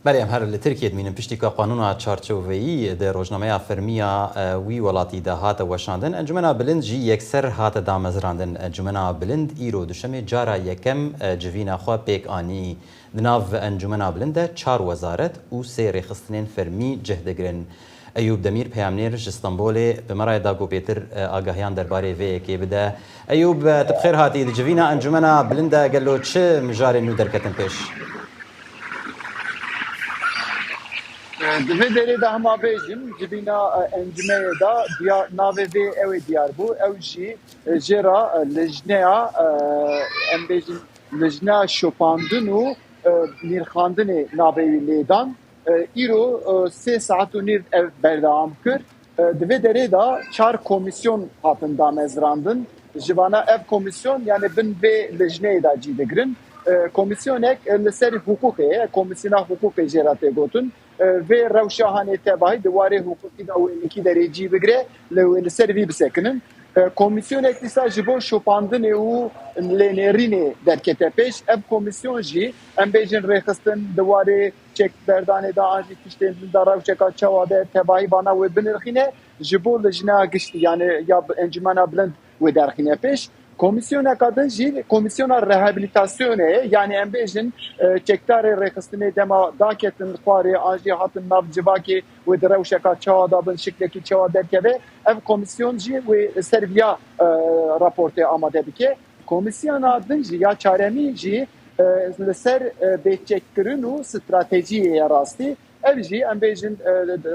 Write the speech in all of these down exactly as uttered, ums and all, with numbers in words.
Belê, em her li Tirkiyê dimînin. Piştî ku qanûna çarçoveyî di rojnameya fermî ya, e, wî welatî de hate weşandin, Encûmena Bilind jî yekser hate damezrandin. Encûmena Bilind îro duşemê cara yekem, e, civîna xwe pêk anî. Di nav Encûmena Bilind de çar wezaret û sê rêxistinên fermî cih digirin. Eyûb Demîr, peyamnêr ji Stenbolê, bi me re ye da ku pêtir, e, agahiyan derbarê vê yekê bide. Eyûb, e, tu bi xêr hatî. Di civîna Encûmena Bilind de gelo çi mijarên nû derketin pêş? Di vê derê de hema bêjim, civîna, e, encûmeyê de diyar, navê vê ew ê diyar bû. Ew jî, e, jê re, e, lijneya, e, em bêjin, lijneya şopandin û, e, nirxandinê navê wî lêdan. E, îro, e, sê saet û nîv ev berdewam kir. E, di vê derê de çar komîsyon hatin damezrandin. Ji vana ev komîsyon, yani bin vê lijneyê de cî digirin. E, komîsyonek, e, li ser hiqûqê ye, Komîsyona Hiqûqê jê re tê gotin. E, vê rewşa hanê tevahî di warê hiqûqî de wê li kî derê cî bigire, li, wê li ser vî bisekinin. E, komîsyonek dîsa ji bo şopandinê û lênêrînê derkete pêş. Ev komîsyon jî, em bêjin, rêxistin di warê çekberdanê de an jî tiştên din de rewşeka çawa de tevahî vana wê binirxîne, ji bo lijneya giştî, yani ya bi-, Encûmena Bilind wê derxîne pêş. Komîsyoneka din jî komîsyona rehabilitasyonê ye, yani em bêjin, e, çekdarê rêxistinê dema daketin xwarê an jî hatin nav civakê wê di rewşeka çawa de bin, şiklekî çawa derkeve, ev komîsyon jî wê ser viya, e, raportê amade bike. Komîsyona din jî ya çaremîn jî, e, li ser, e, bêçekkirin û stratejiyê ye rastî. Ev jî, em bêjin, e,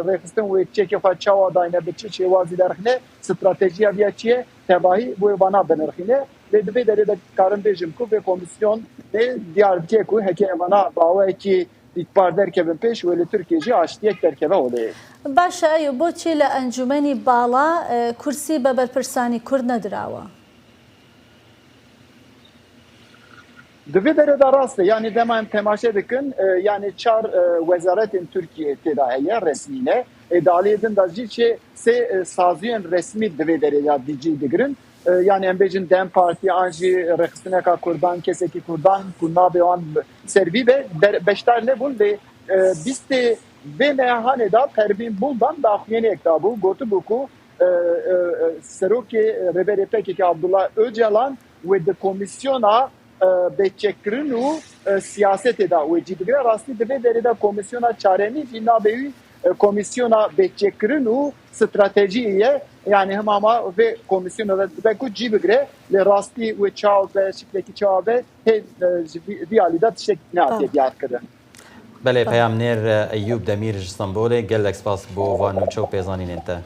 rêxistin wê çekê xwe çawa dayne, bi çi şêwazî derxîne, stratejiya viya çi ye, tevahî wê vana binirxîne. Lê di vê derê de karim bêjim ku vê komîsyonê diyar dike ku heke vana bi awayekî dîtbar derkevin pêş, wê li Tirkiyê jî aştiyek derkeve holê. Baş e, Eyûb, boçî li Encûmenî Bala, e, kursî be berpirsî Kurd nedirawe? Di vê derê de rast e, yani dema em temaşe dikin, e, yani çar, e, wezaretên Tirkiyê tê de heye, resmî ne. E, di aliyê din de jî çê sê, e, saziyên resmî di vê derê de cî digirin. E, yani em bêjin DEM Partî an jî rêxistineka Kurdan, kesekî Kurdan ku navê wan bi-, ser vî be, ber-, beşdar nebûn, lê, e, bîstê vê meha hanê de Pervîn Buldan daxuyaniyek dabû, gotibû ku, e, e, e, serokê, e, rêberê P K K Abdullah Öcalan wê di komîsyona, e, bêçekkirin û, e, siyasetê de wê cî bigire. Rastî di vê derê de komîsyona çaremî jî navê wî, e, komîsyona bêçekkirin û stratejiyê ye. Yani hema ma vê komîsyona de dibe ku cî bigire. Lê rastî wê çawa be, şiklekî çawa be, hê, e, ji vî, vî alî de tiştek nehatîye diyarkirin. Belê, peyamnêr, e, Eyûb Demîr ji Stenbolê, gelek spas bo van nûçe û pêzanînên te.